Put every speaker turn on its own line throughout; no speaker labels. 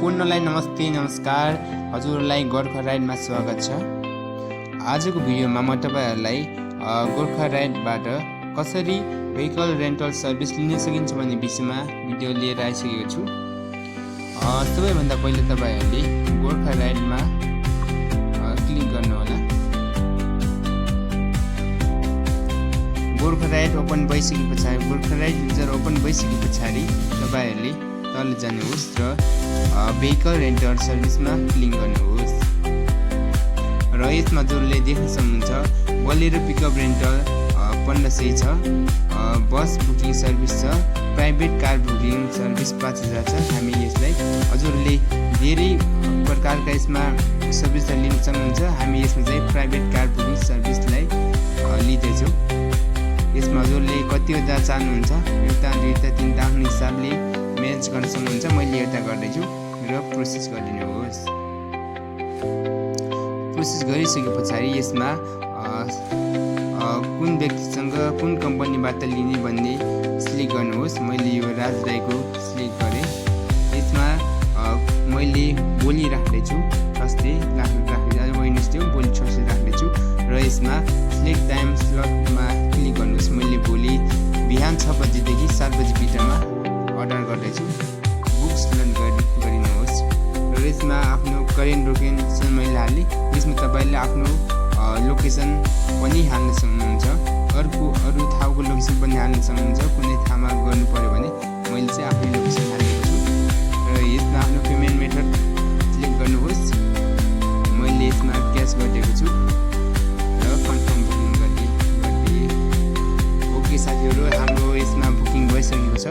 सम्पूर्णलाई नमस्ते नमस्कार। हजुरहरूलाई गोर्खा राइडमा स्वागत छ। आजको भिडियोमा म तपाईहरुलाई गोर्खा राइडबाट कसरी भेहिकल रेन्टल सर्भिस लिन सकिन्छ भन्ने विषयमा भिडियो लिएर आइसकेको छु। सबैभन्दा पहिले तपाईहरुले गोर्खा राइडमा क्लिक गर्नु होला। गोर्खा राइड ओपन भइसके पछाडि गोर्खा राइड युजर ओपन भइसके पछाडि तपाईहरुले तल जानुहोस् र भेहिकल रेन्टल सर्भिसमा क्लिक गर्नुहोस् र यसमा हजुरले देख्न सक्नुहुन्छ बोलेरो पिकअप रेन्टल 1500 छ, बस बुकिङ सर्भिस छ, प्राइभेट कार बुकिङ सर्भिस 5000 छ। हामी यसलाई हजुरले धेरै प्रकारका यसमा सर्भिसहरू लिन सक्नुहुन्छ। हामी यसमा चाहिँ प्राइभेट कार बुकिङ सर्भिसलाई लिँदैछौँ। यसमा हजुरले कतिवटा चाहनुहुन्छ, एउटा दुईटा तीनटा आफ्नो हिसाबले म्यानेज गर्न सक्नुहुन्छ। मैले एउटा गर्दैछु र प्रोसेस गरिदिनुहोस्। प्रोसेस गरिसके पछाडि यसमा कुन व्यक्तिसँग कुन कम्पनीबाट लिने भन्ने सिलेक्ट गर्नुहोस्। मैले यो राज राईको सिलेक्ट गरेँ। यसमा मैले भोलि राख्दैछु, थर्सडे राख्दै आज वेडनेसडे भोलि थर्सडे राख्दैछु र यसमा सिलेक्ट टाइम स्लटमा क्लिक गर्नुहोस्। मैले भोलि बिहान 6 बजेदेखि 7 बजे भित्रमा अर्डर गर्दैछु। बुक सिलेक्ट गरिनुहोस् र यसमा आफ्नो करेन्ट लोकेसन मैले हालेँ। यसमा तपाईँले आफ्नो लोकेसन पनि हाल्न सक्नुहुन्छ। अरू ठाउँको लोकेसन पनि हाल्न सक्नुहुन्छ। कुनै ठाउँमा गर्नु पर्यो भने मैले चाहिँ आफ्नै लोकेसन हालेको छु र यसमा आफ्नो पेमेन्ट मेथड सिलेक्ट गर्नुहोस्। मैले यसमा क्यास गरिदिएको छु र कन्फर्म बुकिङ गरिदिएँ। ओके साथीहरू, हाम्रो यसमा बुकिङ भइसकेको छ।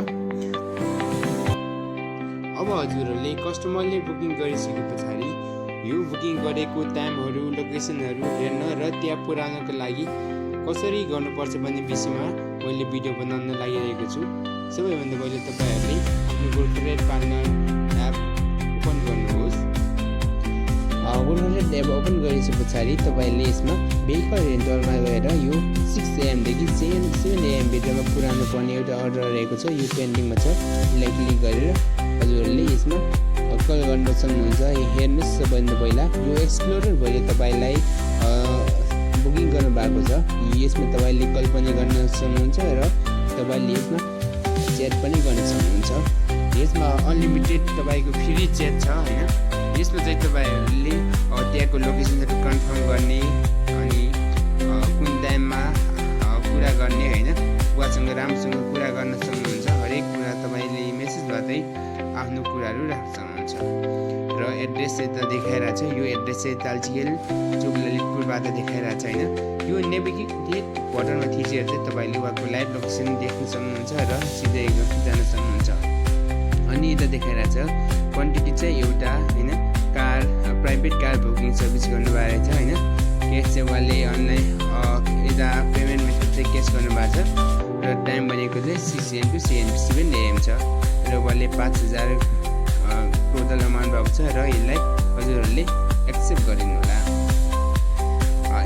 अब हजुरहरूले कस्टमरले बुकिङ गरिसके पछाडि यो बुकिङ गरेको टाइमहरू लोकेसनहरू हेर्न र त्यहाँ पुर्याउनको लागि कसरी गर्नुपर्छ भन्ने विषयमा मैले भिडियो बनाउन लागिरहेको छु। सबैभन्दा पहिले तपाईहरुले आफ्नो Gorkha ride partner app open गर्नुहोस्। गोर्खा राइड एप ओपन गरिसके पछाडि तपाईले यसमा भेहिकल रेन्टलमा गएर यो 6 AM देखि 7 AM भित्रमा पुर्याउनु पर्ने एउटा अर्डर रहेको छ। यो पेन्डिङमा छ। यसलाई क्लिक गरेर हजुरहरूले यसमा कल गर्न सक्नुहुन्छ। हेर्नुहोस्, सबैभन्दा पहिला यो एक्सप्लोरर भएर तपाईलाई बुकिङ गर्नु भएको छ। यसमा तपाईले कल पनि गर्न सक्नुहुन्छ र तपाईले यसमा च्याट पनि गर्न सक्नुहुन्छ। यसमा अनलिमिटेड तपाईको फ्री च्याट छ हैन। यसमा चाहिँ तपाईहरुले त्यहाँको लोकेसनहरु कन्फर्म गर्ने अनि कुन टाइममा कुरा गर्ने हैन, उहाँसँग राम्रोसँग कुरा गर्न सक्नुहुन्छ। हरेक कुरा तपाईले मेसेज गर्दै आफ्नो कुराहरू राख्न सक्नुहुन्छ र एड्रेस यता देखाइरहेको छ। यो एड्रेस चाहिँ तालचियल चोक ललितपुरबाट देखाइरहेको छ हैन। यो नेभिगेट बटनमा थिचेर चाहिँ तपाईले उहाँको लाइभ लोकेसन देख्न सक्नुहुन्छ र सिधै जान सक्नुहुन्छ। अनि यता देखाइरहेको छ क्वान्टिटी चाहिँ एउटा हैन, car private car booking service गर्नुभएको छ हैन। क्यास चाहिँ उहाँले अनलाइन यता पेमेन्ट मेथड चाहिँ क्यास गर्नुभएको छ र टाइम भनेको चाहिँ 6 AM to 7 AM छ र उहाँले 5000 टोटल अमाउन्ट भएको छ र यसलाई हजुरहरूले एक्सेप्ट गरिदिनु होला।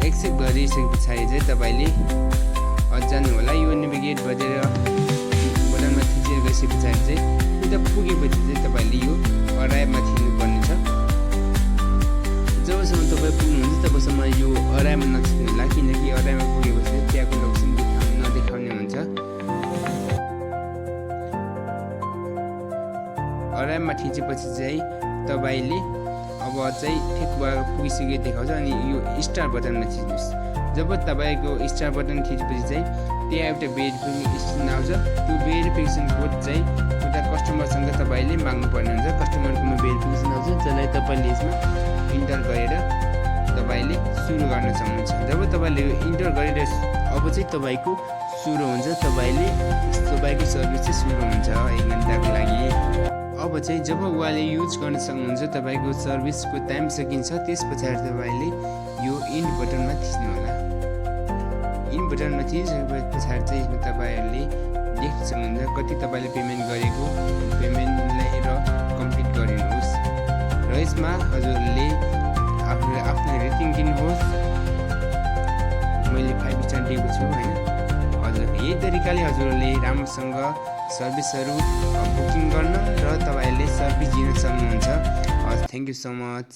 एक्सेप्ट गरिसके पछाडि चाहिँ तपाईँले जानु होला। यो नेभिगेट गरेर बटनमा थिचेर गइसके पछाडि चाहिँ उता पुगेपछि चाहिँ तपाईँले यो अराइभमा थिच्नुपर्ने छ। जबसम्म तपाईँ पुग्नुहुन्छ तबसम्म यो अराइभमा नथिच्नु होला, किनकि अराइभमा पुगेपछि त्यहाँको लोकेसन नदेखाउने हुन्छ। अराइभमा थिचेपछि चाहिँ तपाईले अब चाहिँ ठिक पुगिसके देखाउँछ। अनि यो स्टार बटनमा थिच्नुहोस्। जब तपाईको स्टार बटन थिचेपछि चाहिँ त्यहाँ एउटा भेरिफिकेसन आउँछ। त्यो भेरिफिकेसन कोड चाहिँ एउटा कस्टमरसँग तपाईले माग्नुपर्ने हुन्छ। कस्टमरकोमा भेरिफिकेसन आउँछ, जसलाई तपाईले यसमा इन्टर गरेर तपाईले सुरु गर्न सक्नुहुन्छ। जब तपाईले इन्टर गरेर अब चाहिँ तपाईको सुरु हुन्छ। तपाईको सर्भिस चाहिँ सुरु हुन्छ 1 घण्टाको लागि। अब चाहिँ जब उहाँले युज गर्न सक्नुहुन्छ, तपाईको सर्भिसको टाइम सकिन्छ, त्यस पछाडि तपाईले यो इन्ड बटनमा थिच्नु होला। इन्ड बटनमा थिचेपछि पछाडि चाहिँ यसमा तपाईहरुले देख्न सक्नुहुन्छ कति तपाईले पेमेन्ट गरेको, पेमेन्टलाई र कम्प्लिट गरिनुहोस् र यसमा हजुरले आफ्नो रेटिङ दिनुहोस्। मैले 5 स्टार दिएको छु हैन। हजुर यही तरिकाले हजुरले राम्रोसँग सर्भिसहरू बुकिङ गर्न र तपाईले सर्भिस दिन सक्नुहुन्छ। Thank you so much.